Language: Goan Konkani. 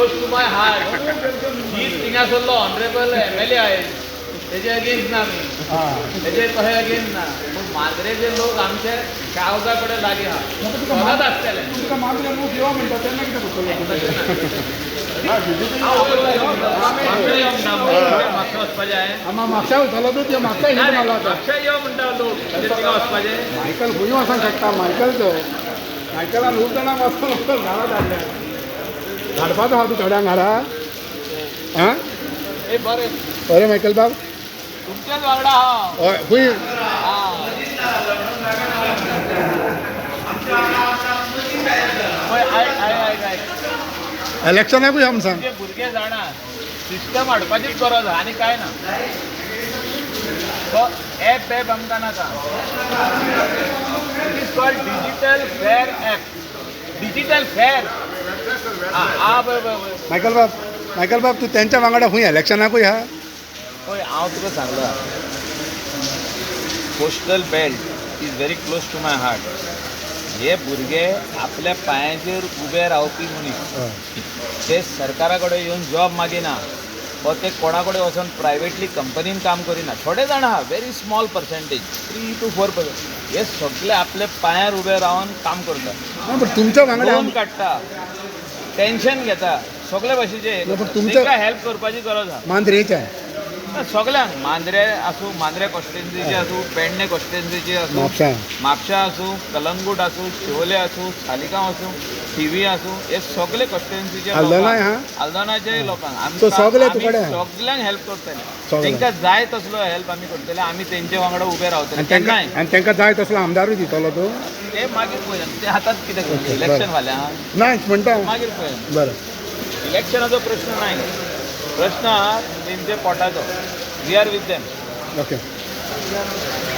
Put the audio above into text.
Close to my heart. ही थिंगासरलो ऑनरेबल एमएलए आहे, तेजे अगेन्स्ट ना आमी, तेजे कशें अगेन्स्ट ना, पूण मांद्रेचे लोक आमचे काळजा कडेन लागीं आहा, सदांच आसतले. तुका मांद्रे लोक यो म्हणटा तेन्ना कितें करतलो? मागचे यो म्हणटा, म्हापशा वचपाचें हांवें. आमा म्हापशा वयतालो तूं, ते म्हापशा ना हिंगा रे, मारलो आतां. म्हापशा यो म्हणटा लोक, म्हणजे थिंगा वचपाचें. मायकल खंय वचोंक शकता? मायकल तो मायकलान खूब जाणांक वचोन वचोन घरा धाडल्या. धाडपाचो आहा तूं थोड्यांक घरा. आं. ए बरें. बरें मायकल बाब. तुमच्याच वांगडा हांव. हय, खंय? आं. पळय, आयक आयक आयक आयक. इलेक्शनाकूय या म्हण सांग. तुमचे भुरगे जाणा, सिस्टम हाडपाचीच गरज आहा आनी कांय ना. तो एप बॅप आमकां नाका. It is called digital fair app, digital fair. आं, पळय पळय पळय. मायकल बाब, मायकल बाब, तूं तेंच्या वांगडा खंय इलेक्शनाकूय आहा? पळय, हांव तुका सांगला, coastal belt is very close to my heart. हे भुरगे आपल्या पांयाचेर उबे रावपी मनीस. ते सरकारा कडेन येवन जॉब मागिना वा ते कोणा कडेन वचोन प्रायवेटली कंपनीन काम करिना. थोडे जाण आहा, very small percentage, 3 to 4%. हे सगळे आपल्या पांयार उबे रावन काम करता. ना, पण तुमच्या वांगडा लोन काडटा, टेन्शन घेता, सगळे भाशेचे. ना, पण तुमच्या- तांकां हेल्प करपाची गरज आहा. मांद्रेच्या सगळ्यांक, मांद्रे आसूं, मांद्रे कॉन्स्टिट्युन्सीचे आसूं, पेडणे कॉन्स्टिट्युन्सीचे आसूं, म्हापसा, म्हापशा आसूं, कलंगूट आसूं, शिवोले आसूं, सालिगांव आसूं, थिवी आसूं, हे सगळे कॉन्स्टिट्युन्सीचे. आल्दोनाय आहा? आल्दोनाचे लोकांक. So, सगळे आमी तुकडे आहा. सगळ्यांक हेल्प करतले. सगळ्यांक. तांकां जाय तसलो हेल्प आमी करतले. आमी तेंचे वांगडा उबे रावतले आनी तांकां केन्नाय. आनी तांकां जाय तसलो आमदारूय दितलो तूं? ते मागीर पळोवया. ते आतांच कितें करतले? Okay, election बरें. फाल्यां. ना म्हणटा. मागीर पळोवया. बरें. इलेक्शनाचो प्रश्न नाही, प्रश्न हा तेंचे पोटाचो. We are with them. Okay.